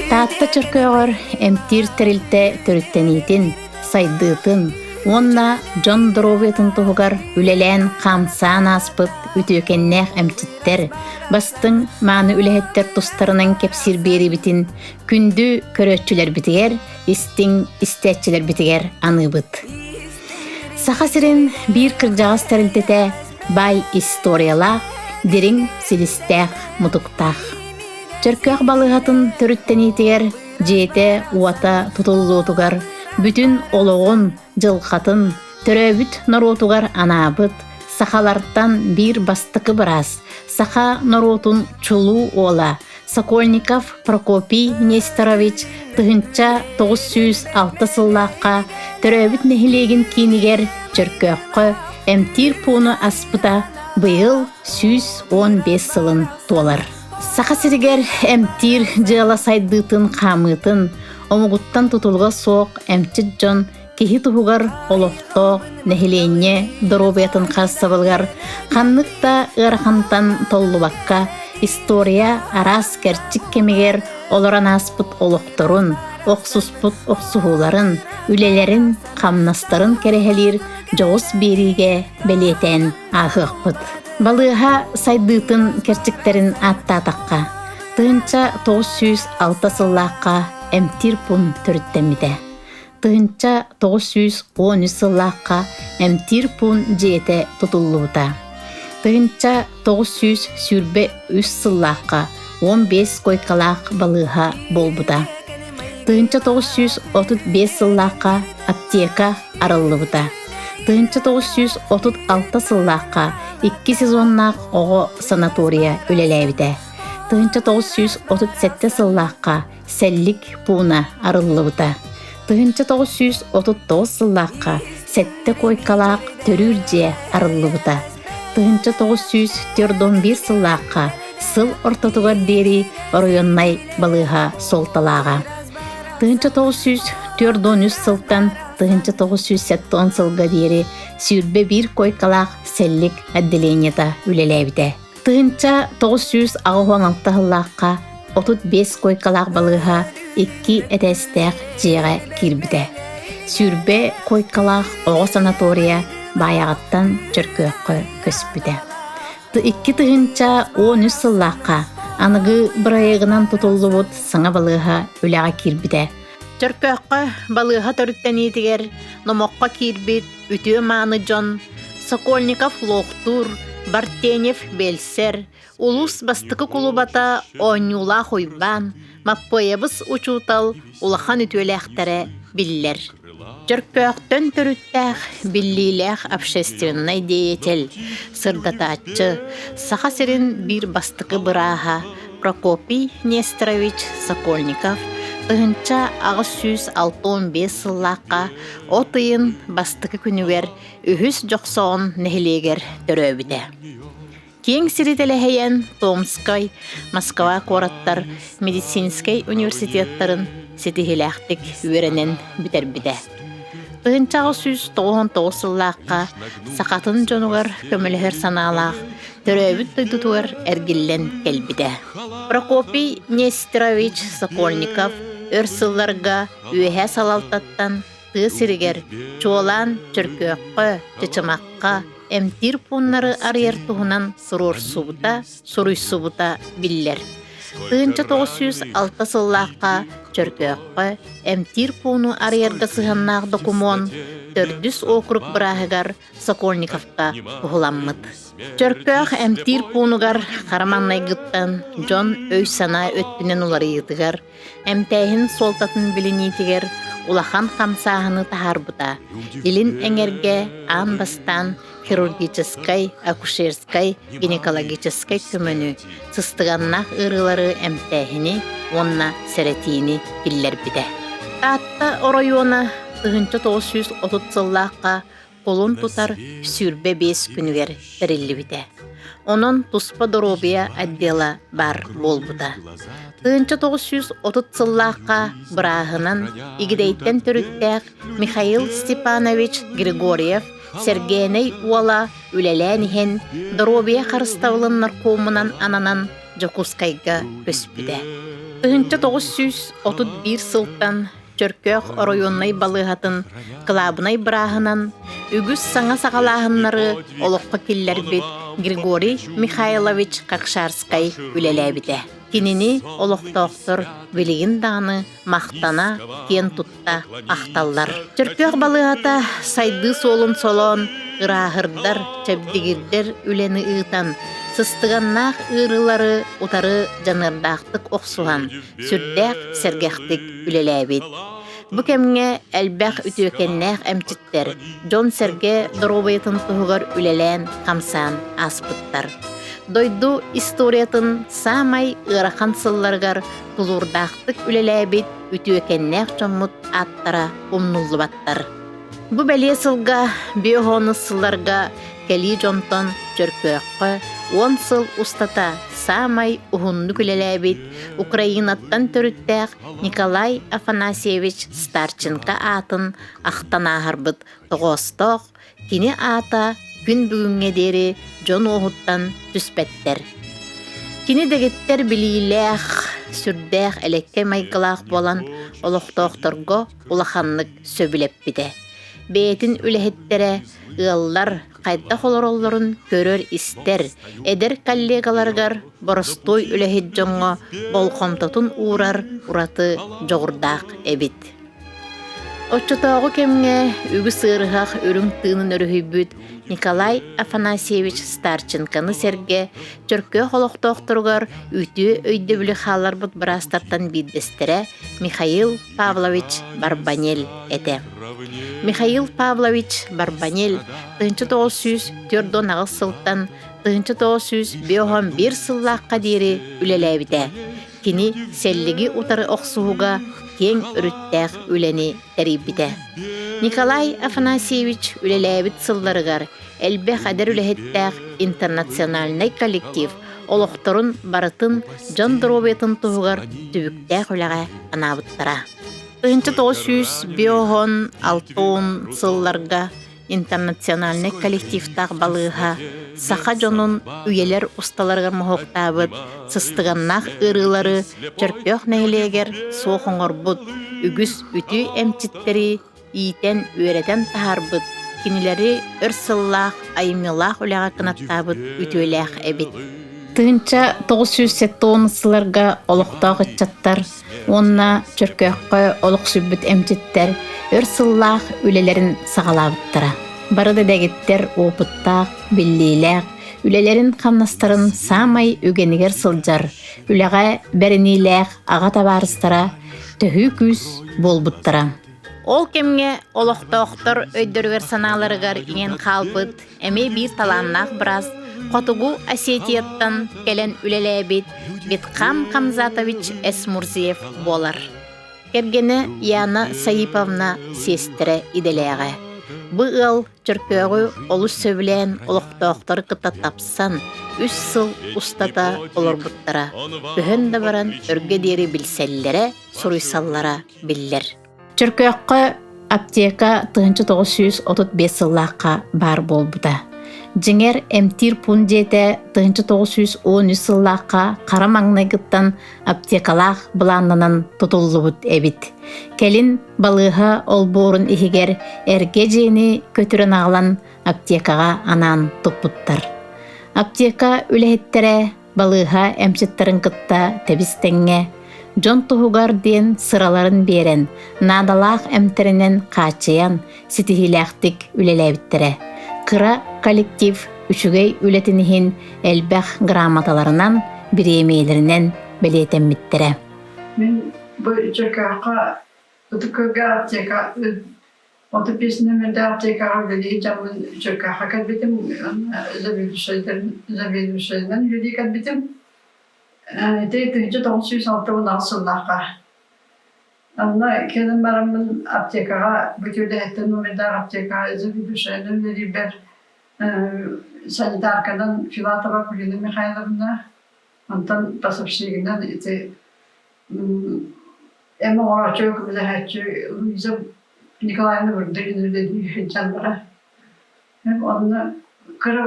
Таатта Чөркөөҕөр эмтиир тэрилтэ төрүттэниитин, сайдыытын уонна дьон доруобуйатын туһугар үлэлээн хамсаан ааспыт үтүөкэннээх эмчиттэр, бастыҥ мааны үлэһиттэр тустарынан кэпсиир биэриибитин күндү көрөөччүлэрбитигэр, истиҥ истээччилэрбитигэр аныыбыт. Саха сирин биир кырдьаҕас тэрилтэтэ баай историялаах, дириҥ силистээх, мутуктаах. Чөркөөх балыыһатын төрүттэниитигэр дьиэтэ-уота тутуллуутугар бүтүн олоҕун, дьылҕатын төрөөбүт норуотугар анаабыт сахалартан биир бастакы быраас, саха норуотун чулуу уола Сокольников Прокопий Нестерович 1906 сыллаахха төрөөбүт нэһилиэгин киинигэр Чөркөөххө эмтиир пууну аспыта быйыл 115 сылын туолар. Саха сиригэр эмтиир дьыала сайдыытын хаамыытын омугуттан тутулуга суох эмчит дьон киһи туһугар олохтоох нэһилиэнньэ доруобуйатын харыстабылыгар ханнык да ыарахантан толлубакка история араас кэрчик кэмигэр олорон ааспыт олохторун, охсуспут охсуһууларын, үлэлэрин, хамнастарын кэрэһэлиир дьоҕус биэриигэ бэлиэтээн ааһыахпыт. Балыыһа сайдыытын кэрчиктэрин ааттаатахха, 1906 сыллаахха эмтиир пуун төрүттэммитэ. 1913 сыллаахха эмтиир пуун дьиэтэ тутуллубута. 1923 сыллаахха 15 койкалаах балыыһа буолбута. 1935 сыллаахха аптека арыллыбыта. 1936 сыллаахха икки сезоннаах оҕо санатория үлэлээбитэ. 1937 сыллаахха Сэллик пууна арыллыбыта. 1939 сыллаахха сэттэ куойкалаах төрүүр дьиэ арыллыбыта. 1941 сыллаахха сыл ортотугар диэри оройуоннай балыыһа суолталааҕа. 1943 сылтан 1970 сылга диэри 21 куойкалаах сэллик отделениета үлэлээбитэ. 1986 сыллаахха 35 куойкалаах балыыһа икки этээстээх дьиэҕэ киирбитэ. Сүүрбэ куойкалаах оҕо санаторийа Баайаҕаттан Чөркөөххө көспүтэ. 2013 сыллаахха аныгы бырайыагынан тутуллубут саҥа балыыһа үлэҕэ киирбитэ. Чөркөөххө балыыһа төрүттэниитигэр номоххо киирбит үтүө-мааны дьон Сокольников луохтуур, Бартенев биэлсэр, улуус бастакы кулубата Оонньуулаах Уйбаан, Маппыайабыс учуутал улахан үтүөлээхтэрэ биллэр. Чөркөөхтөн төрүттээх биллиилээх общественнай деятель, сырдатааччы, Саха сирин биир бастакы бырааһа Прокопий Нестерович Сокольников 1865 сыллаахха от ыйын бастакы күнүгэр Үһүс Дьохсоҕон нэһилиэгэр төрөөбүтэ. Киэҥ сири тэлэһийэн Томскай, Москва куораттар медицинскэй университеттарын ситиһиилээхтик үөрэнэн бүтэрбитэ. 1899 сыллаахха сахатын дьонугар көмөлөһөр санаалаах төрөөбүт дойдутугар эргиллэн кэлбитэ. Прокопий Нестерович Сокольников өр сылларга үөһээ салалтаттан тыа сиригэр, чуолаан Чөркөөххө, Чычымахха эмтиир пууннары арыйар туһунан туруорсубута, суруйсубута биллэр. 1906 сыллаахха Чөркөөххө эмтиир пууну арыйарга сыһыаннаах докумуон төрдүс округ бырааһыгар Сокольниковка уһуламмыт. Чөркөөх эмтиир пуунугар хара маҥнайгыттан дьон өй-санаа өттүнэн уларыйыытыгар, эмтээһин суолтатын билиниитигэр улахан хамсааһыны таһаарбыта. Илин эҥэргэ аан бастаан хирургическай, акушерскай, гинекологическай көмөнү, сыстыганнаах ыарыылары эмтээһини уонна сэрэтиини киллэрбитэ. Таатта оройуона 1930 сыллаахха. Кулун тутар 25 күнүгэр тэриллибитэ. Онон туспа доруобуйа отдела баар буолбута. 1930 сыллаахха бырааһынан Игидэйтэн төрүттээх Михаил Степанович Григорьев Сэргээнэй уола үлэлээн иһэн доруобуйа харыстабылын наркомунан ананан Дьокуускайга көспүтэ. 1931 сылтан Чөркөөх оройуоннай балыыһатын кылаабынай бырааһынан үгүс саҥа саҕалааһыннары олоххо киллэрбит Григорий Михайлович Кокшарскай үлэлээбитэ. Кинини олохтоохтор билигин даҕаны махтана, киэн тутта ахталлар. Чөркөөх балыыһата сайдыы суолун солоон, ырааһырдар, чэбдигирдэр үлэни ыытан, сыстыганнаах ыарыылары утары дьаныардаахтык охсуһан, сүрдээх сэргэхтик үлэлээбит. Бу кэмҥэ элбэх үтүөкэннээх эмчиттэр дьон-сэргэ доруобуйатын туһугар үлэлээн-хамсаан ааспыттар. Дойду историятын саамай ыарахан сылларыгар тулуурдаахтык үлэлээбит үтүөкэннээх дьоммут ааттара умнуллубаттар. Бу бэлиэ сылга биоһонус сылларга кэлии дьонтон Чөркөөххө 10 сыл устата саамай уһуннук үлэлээбит Украинаттан төрүттээх Николай Афанасьевич Старченко аатын ахтан ааһарбыт тоҕоостоох, кини аата күн бүгүҥҥэ диэри дьон уоһуттан түспэттэр. Кини дэгиттэр билиилээх, сүрдээх элэккэй майгылаах буолан олохтоохторго улаханнык сөбүлэппитэ. Бэйэтин үлэһиттэрэ, ыаллар хайдах олороллорун көрөр-истэр, эдэр коллегаларыгар боростуой үлэһит дьоҥҥо болҕомтотун уурар ураты дьоҕурдаах эбит. Оччотооҕу кэмҥэ үгүс ыарыһах үрүҥ тыынын өрүһүйбүт Николай Афанасьевич Старченконы сэргэ Чөркөөх олохтоохторугар үтүө өйдөбүлү хаалларбыт быраастартан биирдэстэрэ Михаил Павлович Барбанель этэ. Михаил Павлович Барбанель 1948 сылтан 1951 сыллаахха диэри үлэлээбитэ. Кини сэллиги утары охсуһууга киэҥ өрүттээх үлэни тэрийбитэ. Николай Афанасьевич үлэлээбит сылларыгар элбэх эдэр үлэһиттээх интернациональнай коллектив олохторун барытын дьон доруобуйатын туһугар түбүктээх үлэҕэ анаабыттара. 1956 сылларга интернациональнай коллективтаах балыыһа саха дьонун үйэлэр усталарыгар моһуоктаабыт сыстыганнаах ыарыылары Чөркөөх нэһилиэгэр суох оҥорбут үгүс үтүө эмчиттэри иитэн-үөрэтэн таһаарбыт, кинилэри өр сыллаах айымньылаах үлэҕэ кынаттаабыт үтүөлээх эбит. 1970 сылларга олохтоох ыччаттар уонна Чөркөөххө олохсуйбут эмчиттэр өр сыллаах үлэлэрин саҕалаабыттара. Бары да дэгиттэр опыттаах, биллиилээх, үлэлэрин хамнастарын саамай үгэнигэр сылдьар, үлэҕэ бэриниилээх аҕа табаарыстара төһүү күүс буолбуттара. Ол кэмҥэ олохтоохтор өйдөрүгэр-санааларыгар иҥэн хаалбыт эмиэ биир талааннаах быраас Хотугу Осетияттан кэлэн үлэлээбит Битхам Хамзатович Эсмурзиев буолар. Кэргэнэ Яна Саиповна сиэстэрэ идэлээҕэ. Бу ыал Чөркөөҕү олус сөбүлээн олохтоохтору кытта тапсан үс сыл устата олорбуттара. Көһөн да баран өргө диэри билсэллэрэ, суруйсаллара биллэр. Чөркөөххө аптека 1935 сыллаахха баар буолбута. Дьиҥэр, эмтиир пуун дьиэтэ 1913 сыллаахха хара маҥнайгыттан аптекалаах былааннанан тутуллубут эбит. Кэлин балыыһа олбуорун иһигэр эргэ дьиэни көтүрэн аҕалан аптекаҕа анаан туппуттар. Аптека үлэһиттэрэ балыыһа эмчиттэрин кытта тэбис-тэҥҥэ дьон туһугар диэн сыраларын биэрэн, наадалаах эмтэринэн хааччыйан ситиһиилээхтик үлэлээбиттэрэ. Кыра коллектив үчүгэй үлэтин иһин элбэх грамоталарынан, бириэмийэлэринэн бэлиэтэммиттэрэ. Мин бу Чөркөөххө Ытык Күөлгэ аптека 35 нөмердээх аптекаҕа үлэлии дьаммын Чөркөөххө кэлбитим заведующайынан үлэлии кэлбитим. Ити 1968 сыллаахха. Онно кэлэн бараммын аптекаҕа бүтүөлэһиттэн номердаах аптекаҕа заведующайынан үлэлиирбэр санитарканан Филатова Кулина Михайловна, онтон поставщигынан ити эм оҥорооччу көмөлөһөөччү Луиза Николаевна Бурдырина үлэлии сылдьаллара. Онно кыра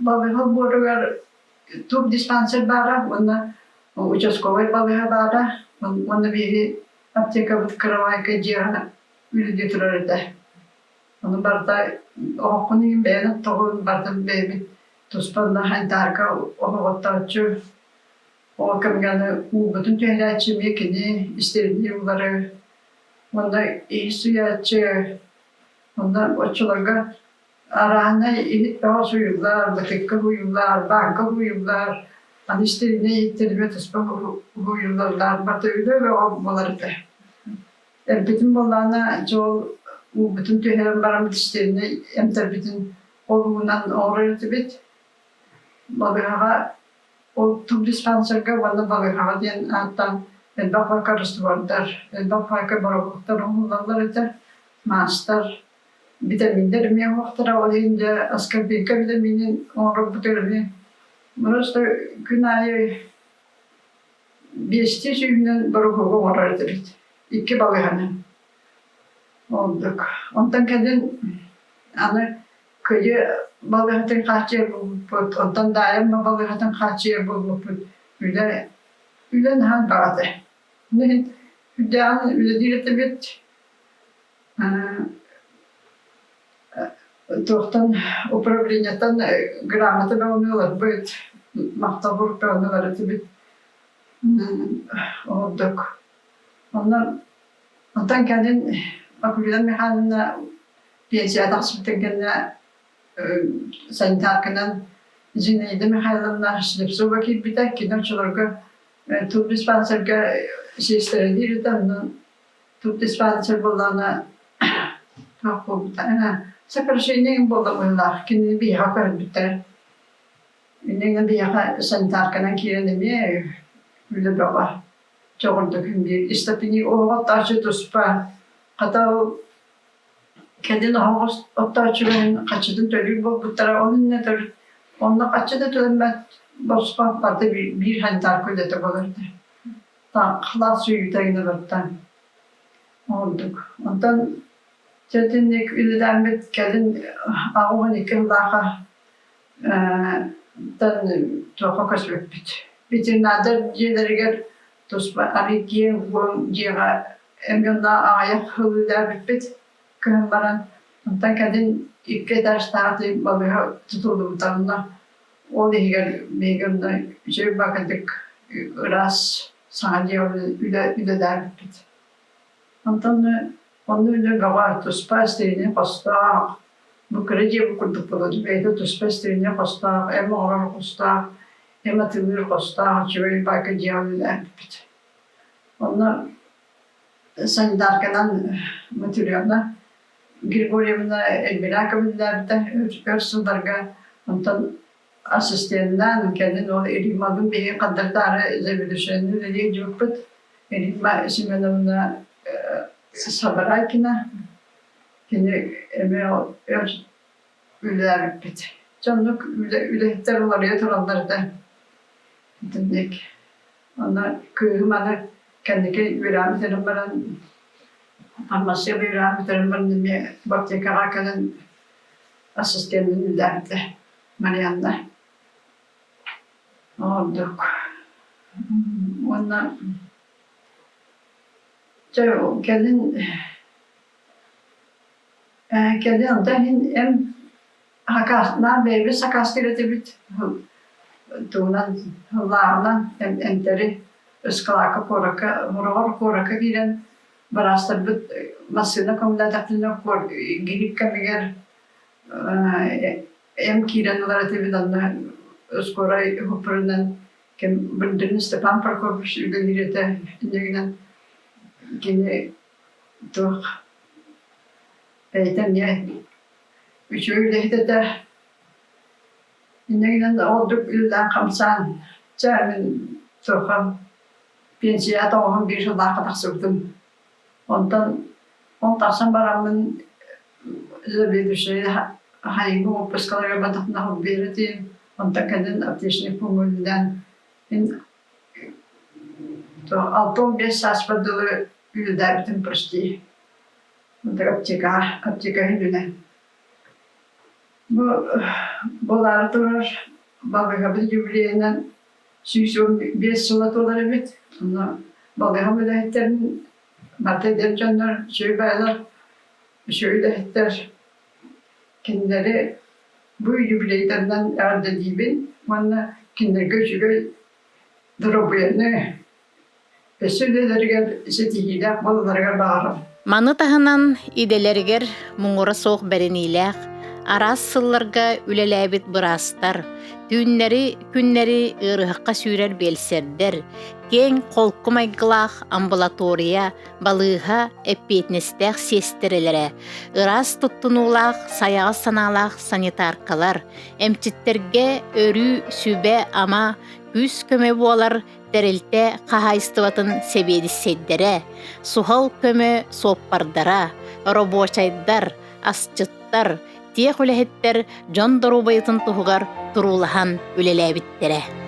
балыыһа буоругар туох диспансер баара уонна участковай балыыһа баара уонна биһиги аптекабыт кырамайка дьиэҕэ үлэлии турар этэ. Ону барыта оһоххун иһин бэйэн оттоҕун барытын бэйэбит туспа онно хантаарка оһоҕоттооччу ол кэмҥэ аны уубутун түһэрээччи эмиэ кини истэринии улары уонна иһит суйааччы онно оччолорго Арааһынай иһит бөҕө суйуллар, бытыкка уһуйуллар, бааҥка уһуйуллар, аны истэринэ иһиттэринэ туспа уһуйуллаллар, барыта үлэ бөҕө буолар этэ. Эрбитин буоллаҕына, дьэ ол уубутун түһэрэн баран истэринэ эмтэрбитин ол уунан оҥорор этибит. Балыыһаҕа ол тубдиспансерга уонна балыыһаҕа диэн ааттаан элбэх пака раствордар, элбэх пака боробуктар уһуллаллар этэ, маастар Витаминнэр эмиэ уохтара, ол иһин дьэ аскорбинка витаминин оҥорорбутугар эмиэ просто күн аайы биэстии сүүһүнэн боруһуогу оҥорор этибит икки балыыһанан. Оннук. Онтон кэлин аны Кыйы балыыһатын хааччыйар буолбуппут, онтон Даайам балыыһатын хааччыйар буолбуппут. Үлэ үлэ наһаа баҕата. Ол иһин үрдээҕин үлэлиир этибит. Туохтан управлениеттан грамота бөҕөнү ыларбыт, махтал бөҕөнү ылар этибит. Ордук. Онно онтон кэлин Акулина Михайловна пенсия тахсыбытын кэннэ санитарканан Зинаида Михайловна Слепцова киирбитэ. Кини оччолорго тубдиспансерга сиэстэрэлиир этэ, онон Тут диспансер буоллаҕына туох буолбута сокращение буолла быһыылаах кинини биһиэхэ көрбүттэрэ. Иннинэ биһиэхэ санитарканан киирэн эмиэ үлэ бөҕө. Чоҕурдук биир истэпини оһох оттооччу туспа хата ол кэлин оһоҕос оттооччуларын хаччытын төлүүр буолбуттара ол иннинэ төрүт онно хаччы да төлөммөт босхо барыта биир санитарка үлэтэ буолар этэ. Халаат сүүйүүтэ гына Ордук. Онтон дьэ итинник үлэлээммит кэлин 82 сыллаахха тан туохха көспүппүт. Ветеринардар дьиэлэригэр туспа арыы киэҥ-куоҥ дьиэҕэ эмиэ онно аҕыйах сыл үлэлээбиппит. Кыһын баран онтон кэлин икки этажтаах балыыһа тутуллубута онно Ол иһигэр биһиги онно үчүгэй бакытык ыраас саҥа дьиэ үлэ үлэлээбиппит. Онтон онно үлэ бөҕө туспа стерильнэй хостоох, бу кыра дьиэ курдук буолар, бэйэтэ туспа стерильнэй хостоох, эм оҥорор хостоох, эм атыылыыр хостоох үчүгэй бака дьиэҕэ үлэлээбиппит. Онно санитарканан Материална Григорьевна Эльмиракова үлэлээбитэ өр сылларга, онтон ассистеннаан кэлин ол Риммабын биһиги хандардаары заведующайын үлэлии сылдьыбыппыт. Римма Семеновна Сабарайкина кини эмиэ өр үлэлээбиппит. Дьэ оннук үлэһиттэр уларыйа тураллар да итинник. Онно кыыһым аны кэнники үөрэҕин бүтэрэн баран Фармация үөрэҕин бүтэрэн баран эмиэ аптекаҕа кэлэн ассистенын үлэлээбитэ Марианна. Ордук. Уонна дьэ кэлин кэлин онтон иһин эн Сакаастаан бэйэбит сакаастыыр этибит тугунан лааҕынан эмтэри ыскалаакка куоракка мороҕор куоракка киирэн быраастарбыт массыына көҥүллээтэхтэринэ грипп кэмигэр эм киирэн ылар этибит онно скорай уһуппурунан ким Бырдырин Степан Прокопьевич үлэлиир этэ иннигинэн кини туох бэйэтэ эмиэ Үчүгэй үлэһит этэ. Инньэ гынан ордук үлэлээн-хамсаан, чэ мин туохха пенсияҕа тоҕуһун биир сыллаахха тахсыбытым. Онтон ол тахсан бараммын заведующай хайыҥҥы уоппускаларыгар батахна холбуйар этим. Онтон кэлин аптечный пункт мин 65 сааспар дылы үлэлээбитим почти. Аптека, аптека үрдүнэн. Бу буолаары турар балыыһабыт юбилейынан 115 сыла туолар эбит. Онно балыыһам үлэһиттэрин барыта эдэр дьоннор, үчүгэй баайалар, үчүгэй үлэһиттэр. Кинилэри бу юбилейдарынан эҕэрдэлиибин уонна кинилэргэ үчүгэй доруобуйаны, өссө үлэлэригэр ситиһиилээх буолалларыгар баҕарабын. Маны таһынан идэлэригэр муҥура суох бэриниилээх, араас сылларга үлэлээбит быраастар, түүннэри-күннэри ыарыһахха сүүрэр биэлсэрдэр, киэҥ холку майгылаах амбулатория, балыыһа эппиэтинэстээх сиэстэрэлэрэ, ыраас туттунуулаах, сайаҕас санаалаах санитаркалар, эмчиттэргэ өрүү сүбэ-ама, күүс-көмө буолар тэрилтэ хаһаайыстыбатын сэбиэдиссэйдэрэ, суһал көмө суоппардара, оробуочайдар, асчыттар, тех үлэһиттэр дьон доруобуйатын туһугар туруулаһан үлэлээбиттэрэ.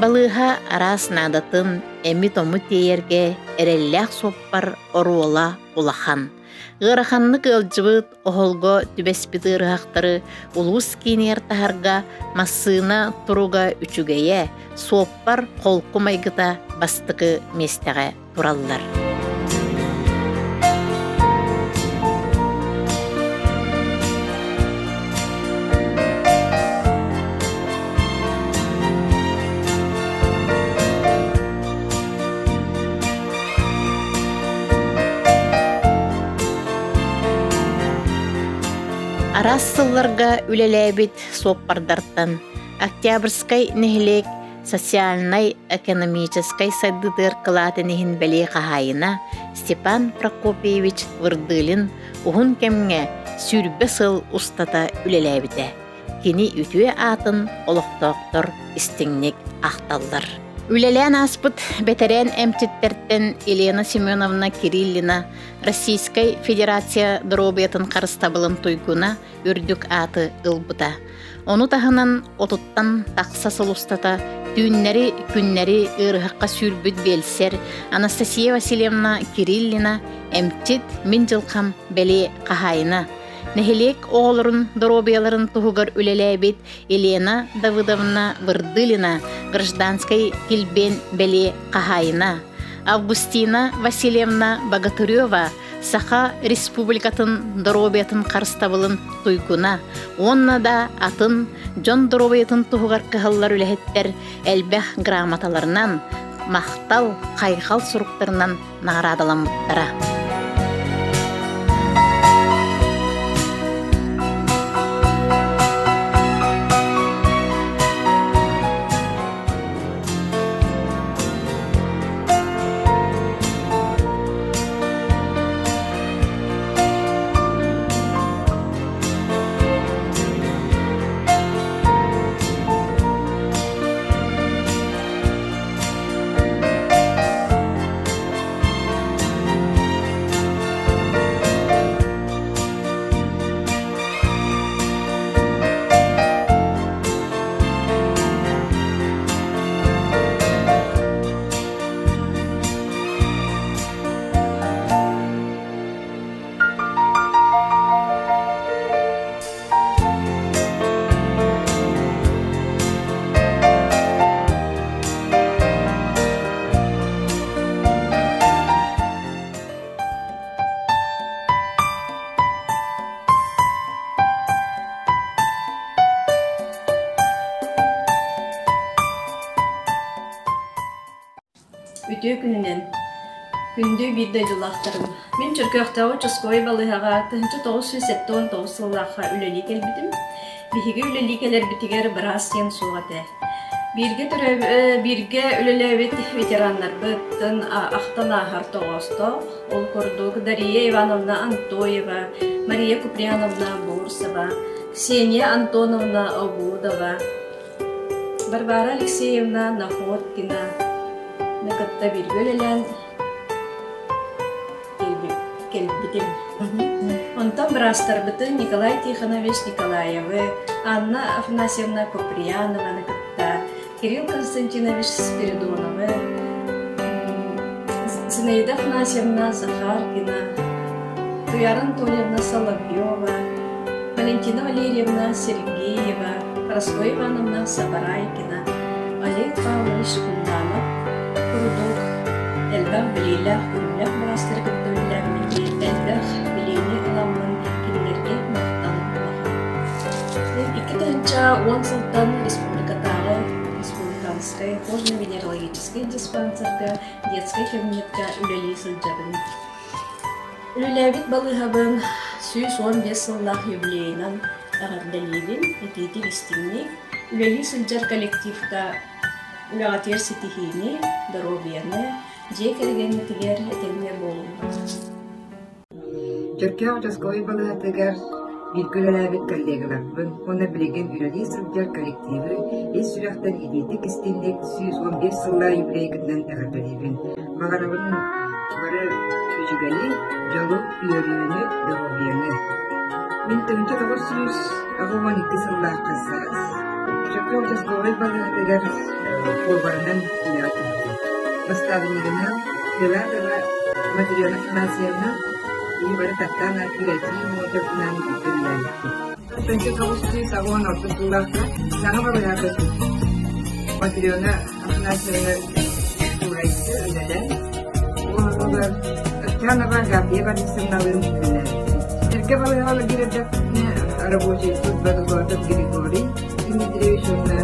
Балыыһа араас наадатын эми-тому тиэйэргэ эрэллээх суоппар оруола улахан. Ыараханнык ыалдьыбыт, оһолго түбэспит ыарыһахтары улуус киинигэр таһарга массыына туруга үчүгэйэ, суоппар холку майгыта бастакы миэстэҕэ тураллар. Араас сылларга үлэлээбит суоппардартан Октябрьскай нэһилиэк социальнай-экономическай сайдыытыгар кылаатын иһин бэлиэ хаһаайына Степан Прокопьевич Вырдылин уһун кэмҥэ 20 сыл устата үлэлээбитэ. Кини үтүө аатын олохтоохтор истиҥник ахталлар. Үлэлээн ааспыт бэтэрээн эмчиттэртэн Елена Семеновна Кириллина Российскай Федерация доруобуйатын харыстабылын туйгуна үрдүк ааты ылбыта. Ону таһынан отуттан тахса сыл устата түүннэри-күннэри ыарыһахха сүүрбүт биэлсэр Анастасия Васильевна Кириллина эмчит мин дьылхам бэлиэ хаһаайына, нэһилиэк оҕолорун доруобуйаларын туһугар үлэлээбит Елена Давыдовна Вырдылина гражданскай килбиэн бэлиэ хаһаайына, Августина Васильевна Богатырева Саха Республикатын доруобуйатын харыстабылын туйгуна уонна да атын дьон доруобуйатын туһугар кыһаллар үлэһиттэр элбэх грамоталарынан, махтал, хайҕал суруктарынан наҕараадаламмыттара. Үтүө күнүнэн! Күндү биир дойдулаахтарым! Мин Чөркөөхтөөҕү участковай балыыһаҕа 1979 сыллаахха үлэлии кэлбитим. Биһиги үлэлии кэлэрбитигэр быраас диэн суох этэ. Бииргэ төрөөбүт, бииргэ үлэлээбит ветераннарбытын ахтан ааһар тоҕоостоох. Ол курдук Дария Ивановна Антоева, Мария Куприяновна Бурсова, Ксения Антоновна Огудова, Варвара Алексеевна Находкина кытта бииргэ үлэлээн кэлбитим. Онтон быраастарбытын Николай Тихонович Николаевы, Анна Афанасьевна Куприянованы кытта Кирилл Константинович Спиридоновы, Зинаида Афанасьевна Захаркина, Туяра Анатольевна Соловьева, Валентина Валерьевна Сергеева, Парасковья Ивановна Сабарайкина, Олег Павлович Кунданов курдук элбэх билиилээх-көрүүлээх быраастары кытта үлэлээбитим, элбэх билиини ыламмын кинилэргэ махтал улахан. 2010 сылтан республикатааҕы республиканскай кожно-венерологическай диспансерга детскай кабинетка үлэлии сылдьабын. Үлэлээбит балыыһабын 115 сыллаах юбилейынан эҕэрдэлиибин, итиитик истиҥник, үлэлии сылдьар коллективка үлэҕитигэр ситиһиини, доруобуйаны, дьиэ кэргэҥҥитигэр этэҥҥэ буолуҥ. Чөркөөх участковай балыыһатыгар бииргэ үлэлээбит коллегаларбын уонна билигин үлэлии сылдьар коллективы ис сүрэхтэн итиитик истиҥник 115 сыллаах юбилейгытынан эҕэрдэлиибин. Баҕарабын бары үчүгэйи, дьолу, үөрүүнү, доруобуйаны. Мин 1982 сыллаахха саас Чөркөөх участковай балыыһатыгар поварынан үлэҕэ киирбитим. Наставнигынан Филатова Матрена Афанасьевна и бары таптаан ааттыыр эдьиий муочатынан үлэлээбиппит. 1986 сыллаахха саҥа балыыһа көспүппүт. Матрена Афанасьевна суурайчы үлэлээн, уолугар Татьянова Гаврия Борисовналыын үлэлээбиппит. Сиргэ балыыһаҕа үлэлиир эрдэхпитинэ рабочий суд Бодоглотов Григорий Дмитриевич уонна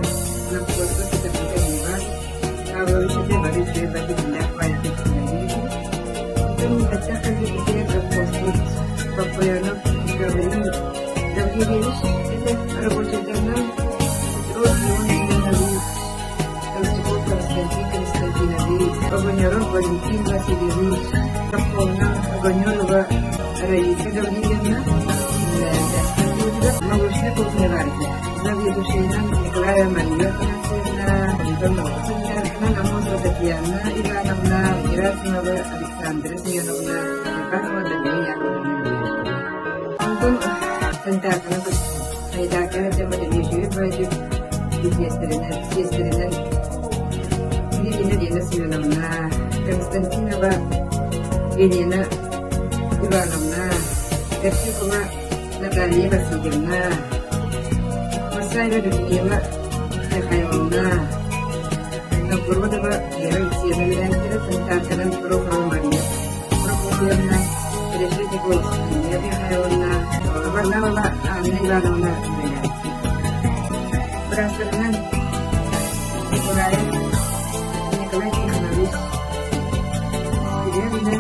Новгородов Петр Иван Павлович этэ бары үчүгэй бэрдигиннээх баайдык үлэлиир. Онтон бэттэх кэлбиппитигэр совхозпут Поппоянов Гаврил Гаврильевич этэ рабочайдарынан Петров Леон Семенович, Толстяков Константин Константинович, Огонеров Валентин Васильевич, Попковна Огонерова Раиса Гаврильевна Молочная кухня баар этэ. Заведующайынан Николаева Мария Афанасьевна, Иванова Амосова Татьяна Ивановна, Герасимова Александра Семеновна, Степанова Дарья Яковлевна үлэлээбиттэрэ. Онтон Сантаакана көстүм. Айдаакка Дмитриевич Баайдык сиэстэринэн, сиэстэринэн Ирина Лена Семеновна, Константинова Елена Ивановна, Эрчикова Наталья Васильевна, Масаева Людмила Михайловна, Новгородова Вера Алексеевна үөрэнээччилэрэ Сантаарканан Прохорова Мария Прокопьевна, Решетникова Мария Михайловна, Варнавова Анна Ивановна үөрэнээччи. Быраастарынан Николаев Николай Тихонович, Серегина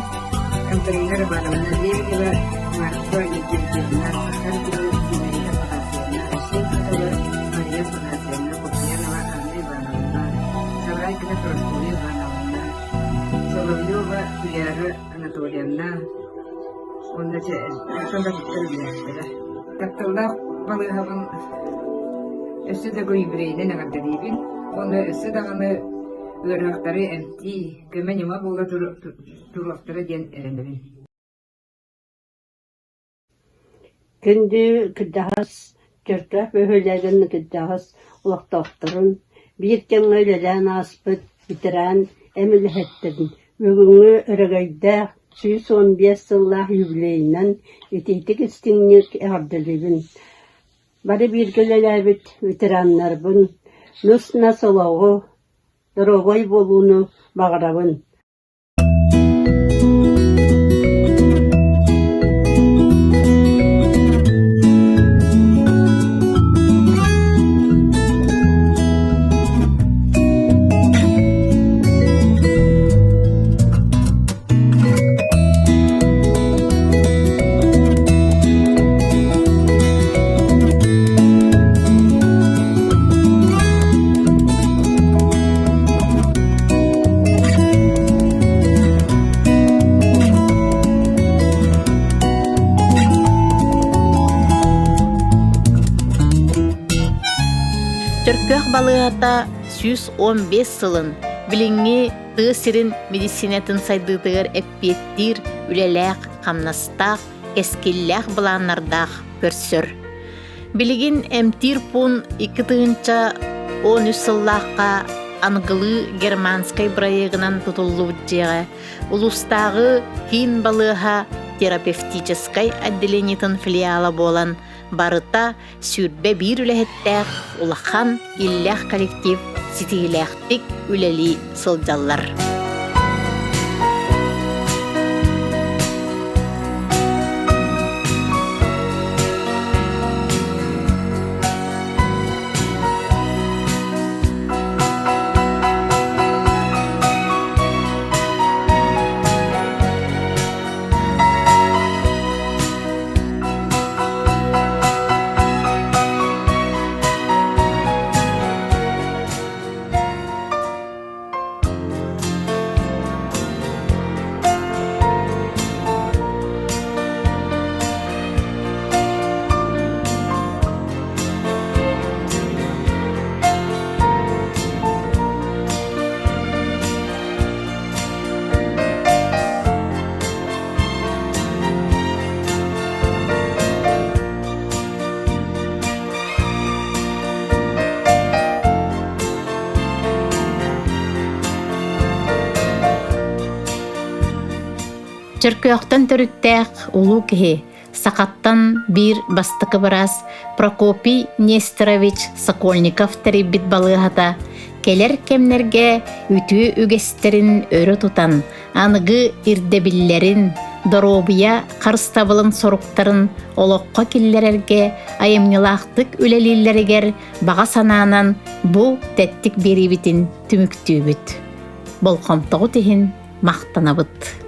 Антонина Романовна Лебедева, Марфа Евгеньевна, Захаркина Зинаида Афанасьевна, Овсеенкова Мария Афанасьевна, Куприянова Анна Ивановна, Саврайкина Прасковья Ивановна, Соловьева Туяра Анатольевна уонна Антон үлэлээхтэрэ. Тапталлаах балыыһабын өссө да юбилейынан эҕэрдэлиибин уонна өссө даҕаны ыарыһахтары эмтии, көмө-ньыма буола туруохтара диэн эрэнэбин. Күндү кырдьаҕас Чөркөөх бөһүөлэгин кырдьаҕас олохтоохторун, биир кэмҥэ үлэлээн ааспыт ветеран эм үлэһиттэрин бүгүҥҥү өрөгөйдөөх 115 сыллаах юбилейынан итиитик истиҥник эҕэрдэлиибин! Бары бииргэ үлэлээбит ветераннарбын нус-нас олоҕу, доруобай буолууну баҕарабын! балыыһата 115 сылын билиҥҥи тыа сирин медицинатын сайдыытыгар эппиэттиир үлэлээх, хамнастаах, кэскиллээх былааннардаах көрсөр. Билигин эмтиир пуун 2013 сыллаахха аныгылыы германскай бырайыагынан тутуллубут дьиэҕэ улуустааҕы киин балыыһа терапевтическай отделениетын филиала буолан барыта 21 үлэһиттээх улахан иллээх коллектив ситиһиилээхтик үлэлии сылдьаллар. Чөркөөхтөн төрүттээх улуу киһи сахаттан биир бастакы быраас Прокопий Нестерович Сокольников тэрийбит балыыһата кэлэр кэмнэргэ үтүө үгэстэрин өрө тутан, аныгы ирдэбиллэрин, доруобуйа харыстабылын соруктарын олоххо киллэрэргэ айымньылаахтык үлэлииллэригэр баҕа санаанан бу тэттик биэриибитин түмүктүүбүт. Болҕомтоҕут иһин махтанабыт.